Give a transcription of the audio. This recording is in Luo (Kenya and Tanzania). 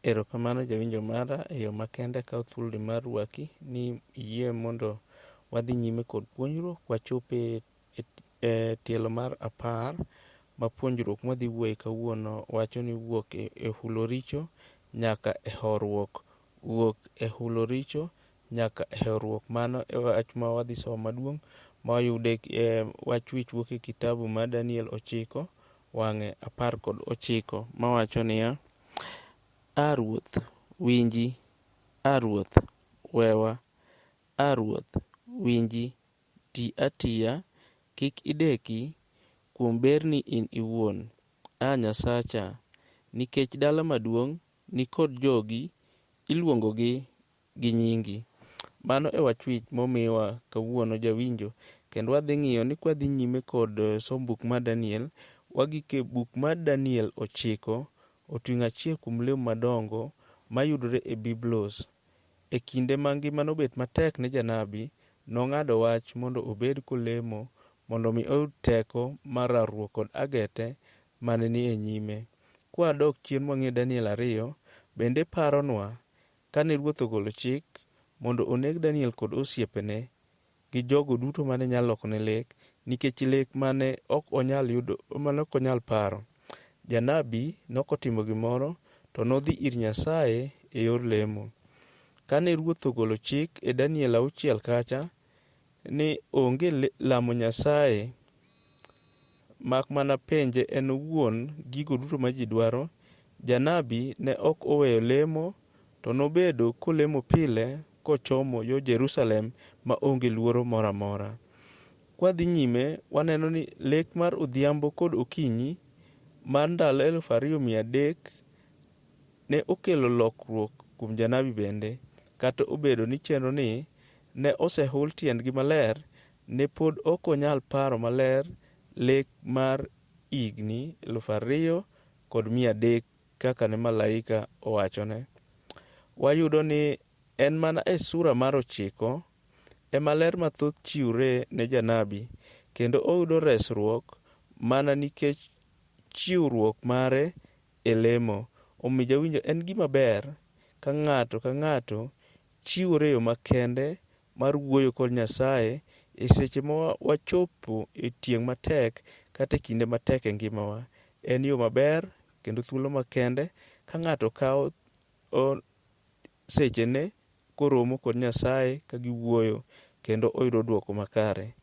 Erokamano jawinjo mara e yo makende akawo thuoloni mar rwaki ni iyie mondo wadhi nyime kod puonjruok wachope e tielo mar 10 ma puonjruok mwadhi wuoye kawuono wacho ni wuok e hulo richo nyaka e horuok. Wuok e hulo richo nyaka e horuok. Mano e wach ma wadhi somo maduong' ma wayude e wach wich wuok e kitabu mar Daniel 9 wang'e 19 mawacho niya: A Ruoth, winji! A Ruoth, wewa! A Ruoth, winji! Ti atiya, kik ideki, kuom berni in iwuon, A Nyasacha, nikech dala maduong' ni kod jogi iluongogi gi nyingi. Mano e wach wich momiwa kawuono jawinjo, kendo wadhi ng'iyo ni kwadhi nyime kod somo buk mar Daniel, wagik e buk mar Daniel 9, oting'o achiel kuom lemo madongo mayudore e Biblos. E kinde ma ngima nobet matek ne janabi, nong'ado wach mondo obed kolemo mondo mi oyud teko mar rarruok kod agete mane ni e nyime. Kwadok chien mwang'iyo Daniel 2, bende paronwa kane ruoth ogolo chik mondo oneg Daniel kod osiepene gi jogo duto mane nyalo lokone lek, nikech lek mane ok onyal yudo, mane ok onyal paro. Janabi nokotimo gimoro, to nodhi ir Nyasaye e yor lemo. Kane ruoth ogolo chik e Daniel 6 kacha ni onge lamo Nyasaye mak mana penje en owuon gigo duto ma ji dwaro, janabi ne ok oweyo lemo to nobedo kolemo pile kochomo yo Jerusalem ma onge luoro moro amora. Kwadhi nyime waneno ni lek mar odhiambo kod okinyi mar ndalo 2300 ne okelo lokruok kuom janabi bende, kata obedo ni chenro ni ne osehul tiendgi maler, ne pod ok onyal paro maler lek mar higni 2300 kaka ne malaika owachone. Wayudo ni en mana e sura mar 9 ema ler mathoth chiwre ne janabi, kendo oyudo resruok mana nikech chiwruok mare e lemo. Omiyo jawinjo, en gima ber ka ng'ato ka ng'ato chiwore e yo makende mar wuoyo kod Nyasaye e seche ma wachopo e tieng' matek kata e kinde matek e ngimawa. En yo maber kendo thuolo makende ka ng'ato kawo sechene koromo kod Nyasaye ka giwuoyo kendo oyudo duoko makare.